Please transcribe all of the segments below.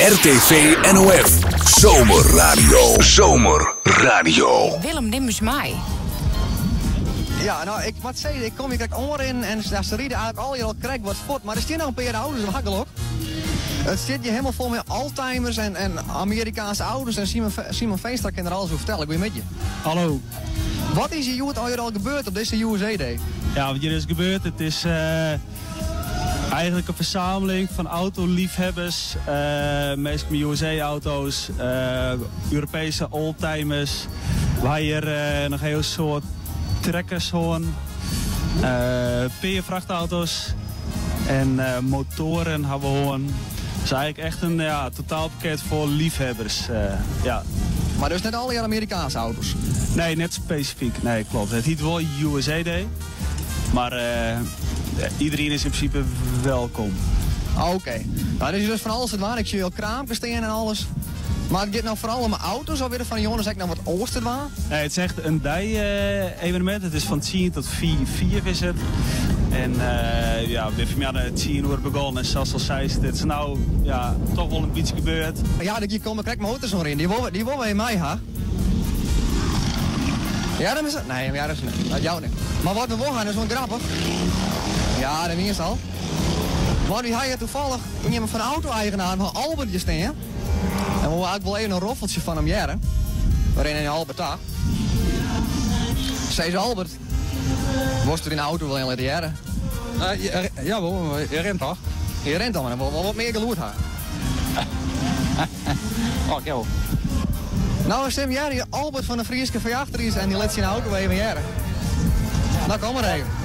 RTV NOF Zomerradio. Zomerradio. Willem, nim ús mei. Ja, no, ik moat sizze, ik kom hjir krekt oanrinnen en ja, se ride eigentlik allegear al krekt wat fuort, mar der stean noch in pear auto's op gelok. It stiet hjir hielendal fol mei oldtimers en, en Amerikaanske auto's en Simon, Simon Veenstra kin der alles oer fertelle. Goeiemiddei. Hallo. Wat is hjir hjoed allegear al gebeurd op dizze USA Day? Ja, wat hjir is gebeurd, it is eh, eigentlik in fersameling fan autoliefhebbers, uh, minsken mei USA-auto's, uh, Europeeske oldtimers. We ha hjir uh, noch in hiel soad trekkers hân, uh, pear frachtauto's en uh, motoaren ha we hân. Dus eigentlik echt in ja, totaalpakket foar liefhebbers. Uh, ja. Mar dus net allegear Amerikaanske auto's? Nee, net spesifyk. Nee, kloppet. It hjit wol USA Day. Mar uh, iderien is yn prinsipe wolkom. Oké. Okay. Nou, der is dus fan alles te dwaan. Ik sjoch al kraampkes stean en alles. Mar it giet no foaral om auto's of is der fan 'e jûn ek noch wat oars te dwaan? Nee, it is echt in dei-evenemint. It is fan 10 tot 4, 4 is it. En uh, ja, we binne fanmiddei 10 oere begûn en sa as al seist, it is no ja, dochs wol in bytsje gebeurd. Ja, der komme krekt motors oanrinnen. Dy wolle, dy wolle wy mei ha. Ja, dat is het. Nee, ja, dat is net. Dat jout net. Mar wat we wol ha, is wol grappich. Ja, dat wie al. Mar wy ha hjir tafallich ien fan de auto-eigenaren fan Albert hjir stean. En we wolle eigentlik wol even in roffeltsje fan him hearre. We rinne nei Albert ta. Sis Albert, wolst dyn auto wol even litte hearre? Uh, ja, wol, hy rint toch? Hy rint al, mar dan wol wol wat mear gelûd ha. Oh, oké. No, Sim, hear Albert fan de Fryske Feachterys en dy lit syn auto even hearre. No, kom mar even.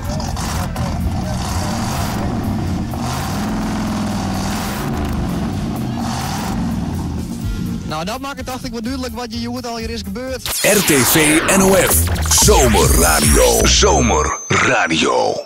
No, dat makket tocht ik wol dúdlik wat hjir hjoed allegear is gebeurd. RTV NOF Zomerradio. Zomerradio.